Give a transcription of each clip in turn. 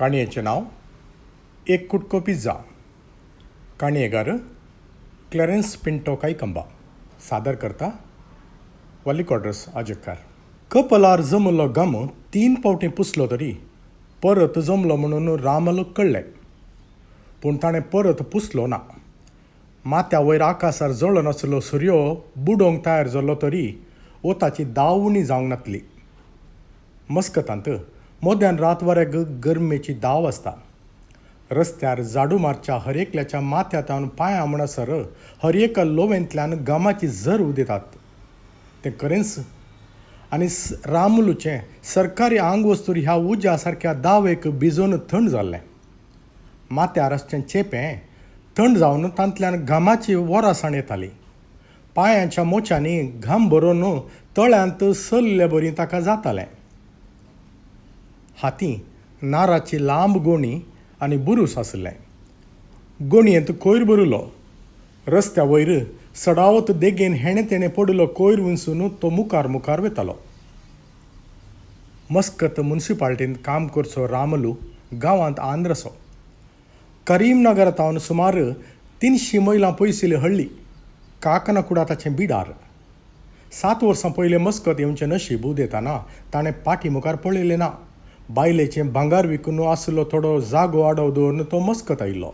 काणयेचें नांव एक कुटको पिझ्झा. काणयेगार क्लॅरन्स पिंटो कायकंबा. सादर करता वल्ली क्वाड्रस आजेकार. कपलार जमलो गम तीन पावटीं पुसलो तरी परत जमलो म्हणून रामलूक कळ्ळें, पूण ताणें परत पुसलो ना. माथ्या वयर आकासार जळून आशिल्लो सुर्यो बुडोवंक तयार जाल्लो तरी वताची दाव उणी जावंक नासली. मस्कतांत मध्यान रात वाऱ्याक गरमेची दाव आसता. रस्त्यार झाडू मारच्या हर एकल्याच्या माथ्या तावन पांयां म्हणसर हर एका लोवेंतल्यान घामाची झर उदेतात. तें खरेंच. आनी रामुलूचें सरकारी आंगवस्तूर ह्या उज्या सारक्या दावेक भिजून थंड जाल्लें. माथ्यार आसचें चेपें थंड जावन तांतल्यान घामाची वरासाण येताली. पांयांच्या मोच्यांनी घाम भरून तळ्यांत सल्ले बरी ताका जातालें. हातीं नाराची लांब गोणी आनी बुरूस आसलें. गोणयेंत कोयर भरिल्लो. रस्त्या वयर सडावत देगेन हेणें तेणें पडिल्लो कोयर विंचून तो मुखार मुखार वतालो. मस्कत मुन्सिपाल्टींत काम करचो रामलू गांवांत आंध्र आसो. करीमनगरा तावन सुमार 300 मैलां पयसुल्ली हळ्ळी काकनाकुडा ताचें बिडार. 7 वर्सां पयलें मस्कत येवचें नशीब उदेताना ताणें पाटी मुखार पळयलें ना. बायलेचें भांगर विकून आसलो थोडो जागो आडव दवरून तो मस्कत आयिल्लो.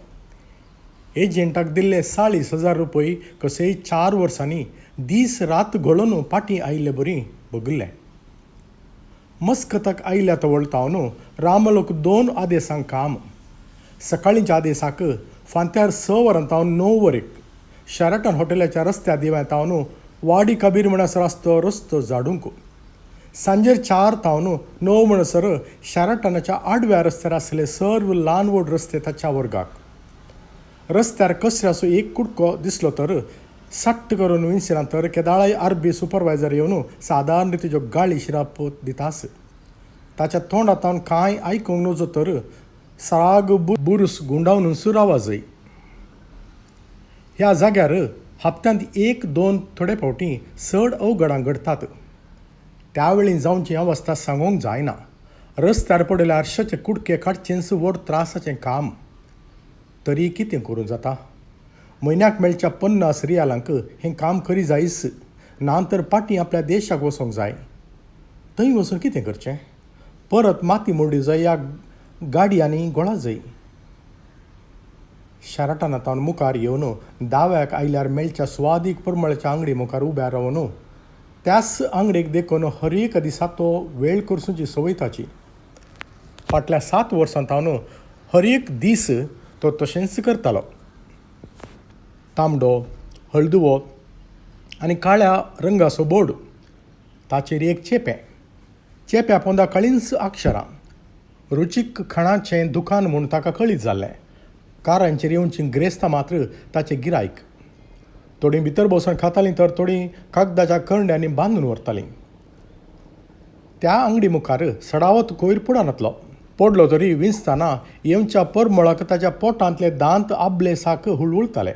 एजंटाक दिल्ले 40,000 रुपये कशेय 4 वर्सांनी दीस रात घोळोवन पाटी आयिल्ले बरी भोगिल्ले. मस्कताक आयल्या तवळ तावन रामलोक 2 आदेसांक काम. सकाळींच्या आदेसाक फांत्यार 6 वरां तावन 9 वरेक शॅराटन हॉटेलाच्या रस्त्या दिव्या तावन वाडी कबीर म्हणसर आसतो रस्तो झाडूंक. सांजेर 4 तावन 9 म्हणसर शॅराटनाच्या आडव्या रस्त्यार आसले सर्व ल्हान व्हड रस्ते ताच्या वर्गाक. रस्त्यार कचऱ्याचो एक कुडको दिसलो तर सट्ट करून विंचना तर केदाळाय आरबी सुपरवायझर येवन सादारण रितीच्यो गाळी शिराप दितास. ताच्या तोंडांत कांय आयकूंक नजो तर साग बुरूस गुंडावन सुरावाजय. ह्या जाग्यार हप्त्यांत 1-2 थोडे फावटी चड अवघडां घडटात. त्यावेळी जावची अवस्था सांगूंक जायना. रस्त्यार पडिल्ल्या आरशाचे कुडके काडचेंच व्हड त्रासाचें काम. तरी कितें करूं जाता? म्हयन्याक मेळच्या 50 रियालांक हें काम करी जायच, ना तर पाटी आपल्या देशाक वचोंक जाय. थंय वचून कितें करचें? परत माती मोडी जाय या गाडयांनी गोळा जाय. शॅराटना तावन मुखार येवन दाव्याक आयल्यार मेळच्या स्वादीक परमळच्या आंगडी मुखार उब्या रावन त्याच आंगडीक देखून हर एक दिसा तो वेळ करसूची संवय ताची. फाटल्या 7 वर्सां तावन हर एक दीस तो तशेंच करतालो. तांबडो, हळदुवो आनी काळ्या रंगाचो बोर्ड, ताचेर एक चेपें, चेप्या पोंदा काळींच अक्षरां. रुचीक खाणाचें दुकान म्हूण ताका कळीत जाल्लें. कारांचेर येवचीं ग्रेस्तां मात्र ताचें गिरायक. थोडीं भितर बसून खातालीं तर थोडीं कागदाच्या करंड्यांनी बांदून व्हरतालीं. त्या आंगडी मुखार सडावत कोयर पडनातलो. पडलो तरी विंचतना येवच्या परमळाक ताच्या पोटांतले दांत आबले साक हुळहुळताले.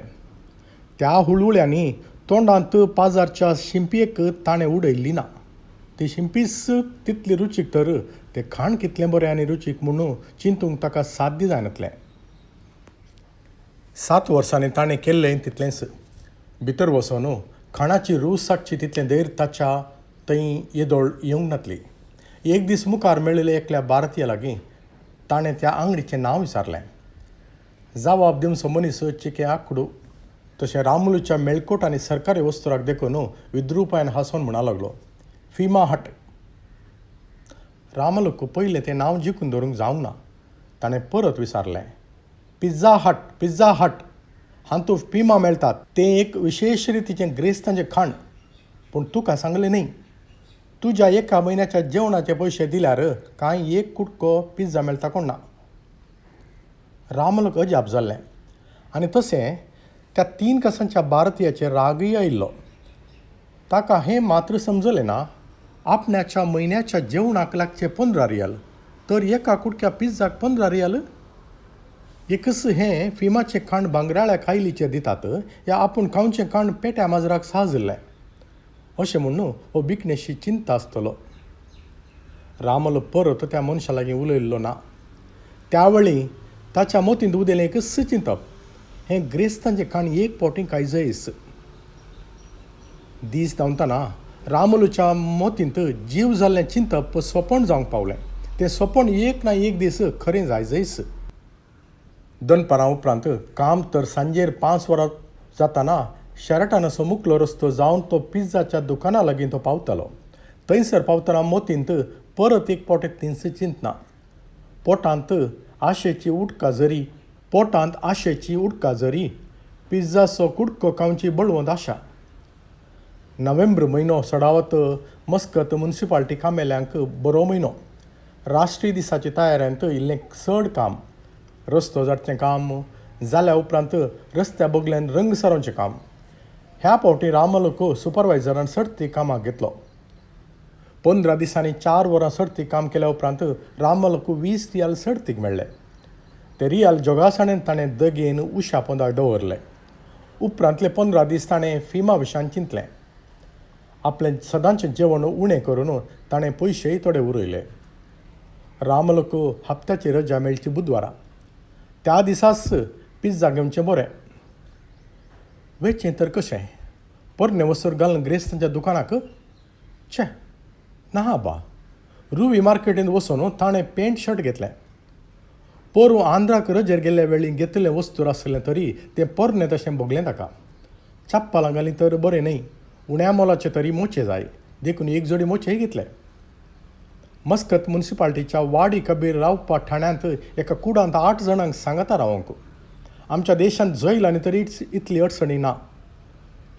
त्या हुळहुळ्यांनी तोंडांत पाजारच्या शिंपयेक ताणें उडयल्ली ना. ती शिंपीच तितली रुचीक तर तें खाण कितलें बरें आनी रुचीक म्हणून चिंतूंक ताका साध्य जायनातलें. 7 वर्सांनी ताणें केल्लें तितलेंच. भितर वचून खाणाची रूच साकची तितलें धैर्य ताच्या थंय येदोळ येवंक नातली. एक दीस मुखार मेळिल्ले एकल्या भारतीय लागीं ताणें त्या आंगडीचें नांव विचारलें. जवाब दिवचो मनीस चिके आकडू तशें रामुलूच्या मेळकोट आनी सरकारी वस्तुराक देखून विद्रुपायन हांसोन म्हणा लागलो, फिमा हट. रामलूक पयलें तें नांव जिखून दवरूंक जावंक ना. ताणें परत विचारलें, पिझ्झा हट, पिझ्झा हट, हातूंत पिमा मेळटात, तें एक विशेश रितीचें ग्रेस्तांचें खाण. पूण तुका सांगलें न्ही, तुज्या एका म्हयन्याच्या जेवणाचे पयशे दिल्यार कांय एक कुटको पिझ्झा मेळटा कोण ना. रामलूक अजाप जाल्लें आनी तशें त्या 3 कसांच्या भारतीयाचेर रागय आयिल्लो. ताका हें मात्र समजलें ना, आपणाच्या म्हयन्याच्या जेवणाक लागचे 15 रियाल तर एका कुटक्या पिझ्झाक 15 रियाल. एकच हें फिमाचें खाण भांगराळ्या कायलीचेर दितात या आपूण खावचें खाण पेट्या माजराक साजल्लें अशें म्हणून हो बिकणेशी चिंता आसतलो. रामलो परत त्या मनशा लागीं उलयल्लो ना. त्या वेळी ताच्या मतींत उदेलें एकच चिंतप, हें ग्रेस्तांचें खाण एक फावटी खायजयच. दीस धांवतना रामुलूच्या मतींत जीव जाल्लें चिंतप सोंपण जावंक पावलें. तें सोंपण एक ना एक दीस खरें जायजयच. दनपारां उपरांत काम तर सांजेर 5 वरां जाताना शेराटनाचो मुकलो रस्तो जावन तो पिझ्झाच्या दुकाना लागीं तो पावतालो. थंयसर पावतना मतींत परत एक फावटी तींच चिंतना. पोटांत आशेची उडका जरी पोटांत आशेची उडका जरी पिझ्झाचो कुडको खावची बळवंत आशा. नोव्हेंबर म्हयनो सडावत मस्कत मुन्सिपाल्टी कामेल्यांक बरो म्हयनो. राष्ट्रीय दिसाचे तयारेंत इल्लें चड काम, रस्तो जाडचें काम जाल्या उपरांत रस्त्या बगल्यान रंग सारोवचें काम. ह्या फावटी रामलोक सुपरवायझरान सर्ती कामाक घेतलो. 15 दिसांनी 4 वरां सर्ती काम केल्या उपरांत रामलोक 20 रियाल सर्तीक मेळ्ळे. ते रियाल जोगासाणेन ताणें दगेन उशा पोंदाक दवरले. उपरांतले 15 दीस ताणें फिमा विशान चिंतलें. आपलें सदांचें जेवण उणें करून ताणें पयशेय थोडे उरयले. रामलोक हप्त्याची रजा मेळची बुधवारा. त्या दिसाच पिझ्झा घेवचें बरें. वेचें तर कशें पोरणे वस्तूर घालून ग्रेस्तांच्या दुकानाक? छे ना बा. रुवी मार्केटींत वचून ताणें पेंट शर्ट घेतलें. पोरूं आंध्राक रजेर गेल्ल्या वेळी घेतिल्लें वस्तूर आसलें तरी तें पोरणें तशें भोगलें ताका. चप्पलां घालीं तर बरें न्हय, उण्या मोलाचे तरी मोचे जाय, देखून एक जोडी मोचेय घेतले. मस्कत मुन्सिपाल्टीच्या वाडी कबीर रावपा ठाण्यांत एका कुडांत 8 जाणांक सांगता रावंक. आमच्या देशांत जैल आनी तरी इतली अडचणी ना.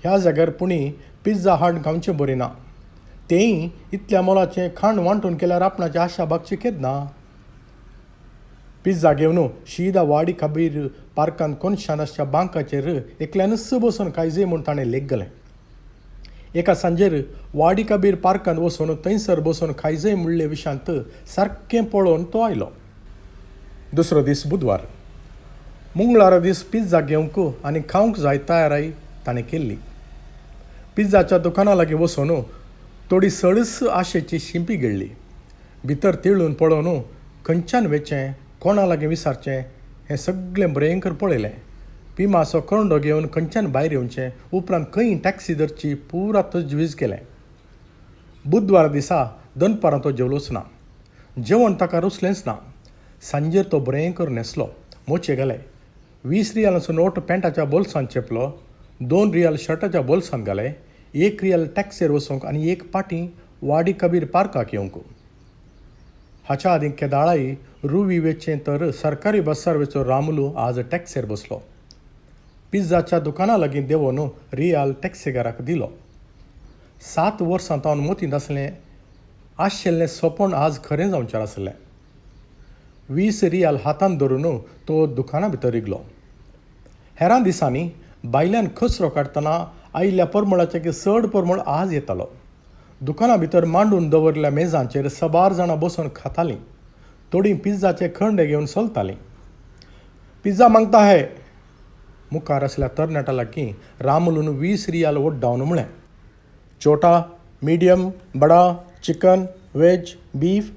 ह्या जाग्यार पुणी पिझ्झा हाडून खावचें बरें ना. तेंय इतल्या मोलाचें खाण वांटून केल्यार आपणाची आशा भागची केन्ना. पिझ्झा घेवन शीदा वाडी कबीर पार्कांत कोनशान आसच्या बांकाचेर एकल्यानच बसून खायजय म्हूण ताणें लेख घालें. एका सांजेर वाडी कबीर पार्कांत वचून थंयसर बसून खायजय म्हणले विशांत सारकें पळोवन तो आयलो. दुसरो दीस बुधवार. मंगळारा दीस पिझ्झा घेवंक आनी खावंक जाय तयाराय ताणें केल्ली. पिझ्झाच्या दुकाना लागीं वचून थोडी सडस आशेची शिंपी गिळ्ळी. भितर तिळून पळोवन खंयच्यान वेचें, कोणा लागीं विचारचें हें सगळें भयंकर पळयलें. पिमाचो करंडो घेवन खंयच्यान भायर येवचें, उपरांत खंय टॅक्सी धरची पुरा तजवीज केलें. बुधवारा दिसा दनपारां तो जेवलोच ना. जेवण ताका रुचलेंच ना. सांजेर तो भयंकर न्हेसलो, मोचे घाले. 20 रियालांचो नोट पॅन्टाच्या बोल्सांत चेपलो, 2 रियाल शर्टाच्या बोल्सांत घाले, 1 रियाल टॅक्सीर वचूंक आनी 1 पाटी वाडी कबीर पार्काक येवंक. हाच्या आदीं केदाळाय रुवी वेचें तर सरकारी बसार वेचो रामुलू आज टॅक्सीर बसलो. पिझ्झाच्या दुकाना लागीं देंवोन रियाल टॅक्सीकाराक दिलो. 7 वर्सां तावन मतींत आसलें आशिल्लें सपन आज खरें जावचें आसलें. 20 रियाल हातांत धरून तो दुकाना भितर रिगलो. हेरां दिसांनी भायल्यान कचरो काडटना आयिल्ल्या परमळाचे चड परमळ आज येतालो. दुकाना भितर मांडून दवरिल्ल्या मेजांचेर सबार जाणां बसून खातालीं. थोडीं पिझ्झाचे खंडे घेवन चलतालीं. पिझ्झा मागता है, मुखार आसल्या तरणाट्या लागीं रामुलून 20 रियाल ओड्डावन म्हळें. छोटा, मिडियम, बडा, चिकन, वेज, बीफ.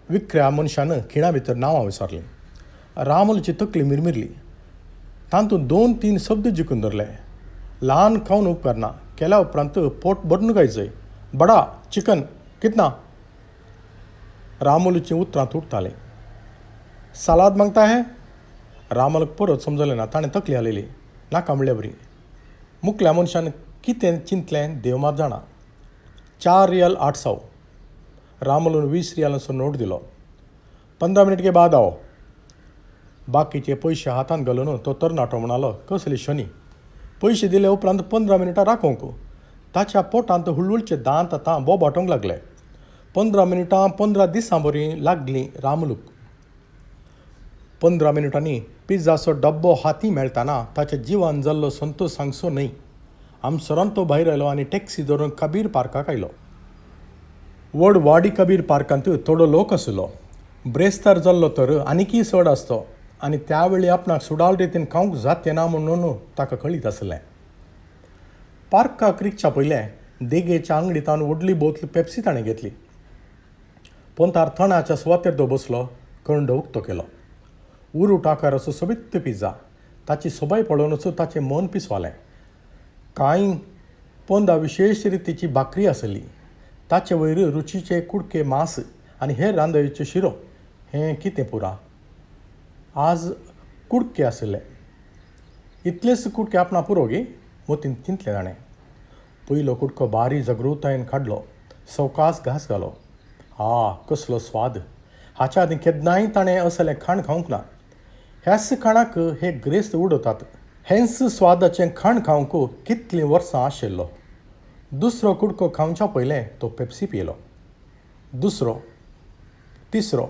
विकऱ्या मनशान खिणा भितर नांवां विचारलीं. रामुलची तकली मिरमिरली. तातूंत 2-3 शब्द जिखून धरले. ल्हान खावन उपकारना, केल्या उपरांत पोट भरून खायचय. बडा चिकन कितना? रामुलूचीं उतरां तुटतालीं. सालाद मागता है? रामुलूक परत समजलें ना. ताणें तकली हालयली, नाका म्हणले बरी. मुकल्या मनशान कितें चिंतलें देव मात जाणा. 4 रियाल 8 साव. रामुलून 20 रियालांचो नोट दिलो. 15 मिनट के बाद आओ. बाकीचे पयशे हातांत घालून तो तरणाटो म्हणालो, कसली शनी, पयशे दिले उपरांत 15 मिनटां राखोवंक. ताच्या पोटांत हुळहुळचे दांत आतां बोबाटोवंक लागले. 15 मिनटां 15 दिसां बरीं लागलीं रामुलूक. 15 मिनटांनी पिझ्झाचो डब्बो हाती मेळटाना ताच्या जिवान जाल्लो संतोश सांगचो न्हय. आमसरान तो भायर आयलो आनी टॅक्सी धरून कबीर पार्काक आयलो. व्हड वाडी कबीर पार्कांत थोडो लोक आशिल्लो. ब्रेस्तार जाल्लो तर आनीकय चड आसतो आनी त्या वेळी आपणाक सुडाळ रितीन खावंक जातें ना म्हणून ताका कळीत आसलें. पार्काक रिगच्या पयलें देगेच्या आंगडींत व्हडली बोतल पेप्सी ताणें घेतली. पोंतार तणाच्या सुवातेर तो बसलो. कंडो उक्तो केलो. उरूट आकाराचो सोबीत पिझ्झा. ताची सोबाय पळोवनच ताचें मन पिसवालें. कांय पोंदा विशेश रितीची भाकरी आसली. ताचे वयर रुचीचे कुडके मांस आनी हेर रांदयेच्यो शिरो. हें कितें पुरा, आज कुडके आशिल्ले. इतलेच कुडके आपणा पुरो गे, मतींत चिंतलें ताणें. पयलो कुडको बारी जागृतायेन काडलो. सवकास घास घालो. आ, कसलो स्वाद! हाच्या आदीं केन्नाय ताणें असलें खाण खावंक ना. ह्याच खाणाक हे ग्रेस्त उडोवतात. हेंच स्वादाचें खाण खावंक कितलीं वर्सां आशिल्लो. दुसरो कुडको खावच्या पयलें तो पेप्सी पियेलो. दुसरो, तिसरो,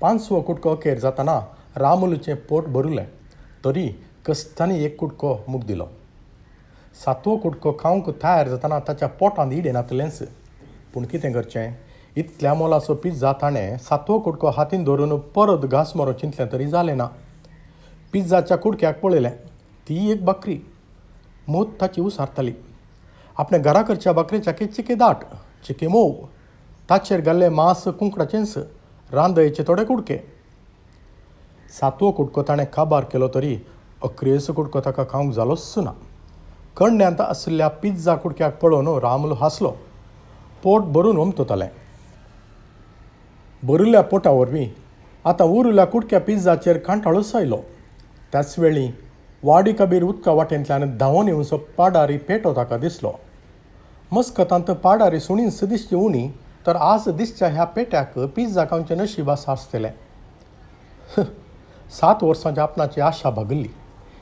पांचवो कुडको अखेर जातना रामुलूचें पोट भरुलें. तरी कश्टांनी एक कुडको मुख दिलो. सातवो कुडको खावंक तयार जातना ताच्या पोटांत इडें नातलेंच. पूण कितें करचें? इतल्या मोलाचो पिझ्झा ताणें सातवो कुडको हातीन धरून परत घास मारूंक चिंतलें तरी जालें ना. पिझ्झाच्या कुडक्याक पळयलें. ती एक भाकरी. मूत ताची उसारताली. आपल्या घरा करच्या भाकरेच्या चिके दाट, चिके मोव. ताचेर घाल्लें मांस कुंकडाचेंच, रांदयेचे थोडे कुडके. सातवो कुडको ताणें काबार केलो तरी अकरेचो कुडको ताका खावंक जालोच ना. कण्ण्यांत आशिल्ल्या पिझ्झा कुडक्याक पळोवन रामुलो हांसलो. पोट भरून ओमततालें. भरिल्ल्या पोटा वरवीं आतां उरिल्ल्या कुडक्या पिझ्झाचेर कांटाळोच आयलो. त्याच वेळी वाडी कबीर उदका वाटेंतल्यान धांवन येवचो पाडारी पेटो ताका दिसलो. मस्कतांत पाडारी सुणींच दिसची उणी तर आज दिसच्या ह्या पेट्याक पिझ्झा खावचें नशीब आसा आसतलें. 7 वर्सांची आपणाची आशा भागल्ली.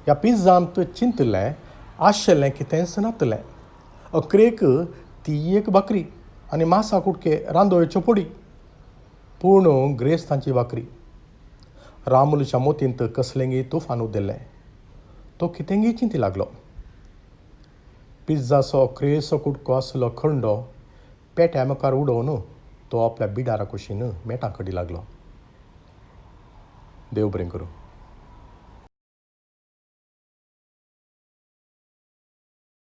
ह्या पिझ्झांत चिंतलें आशिल्लें कितेंच नातलें. अकरेक ती एक भाकरी आनी मासा कुडके रांदोळेच्यो पोडी. पूण ग्रेस्तांची भाकरी. रामुलच्या मोतींत कसलेंगी तुफान उदेल्लें. तो कितेंगी चिंती लागलो. पिझ्झाचो अकरेचो कुडको आसलो खंडो पेट्या मुखार उडोवन तो आपल्या बिडारा कुशीन मेटां कडी लागलो. देव बरें करूं.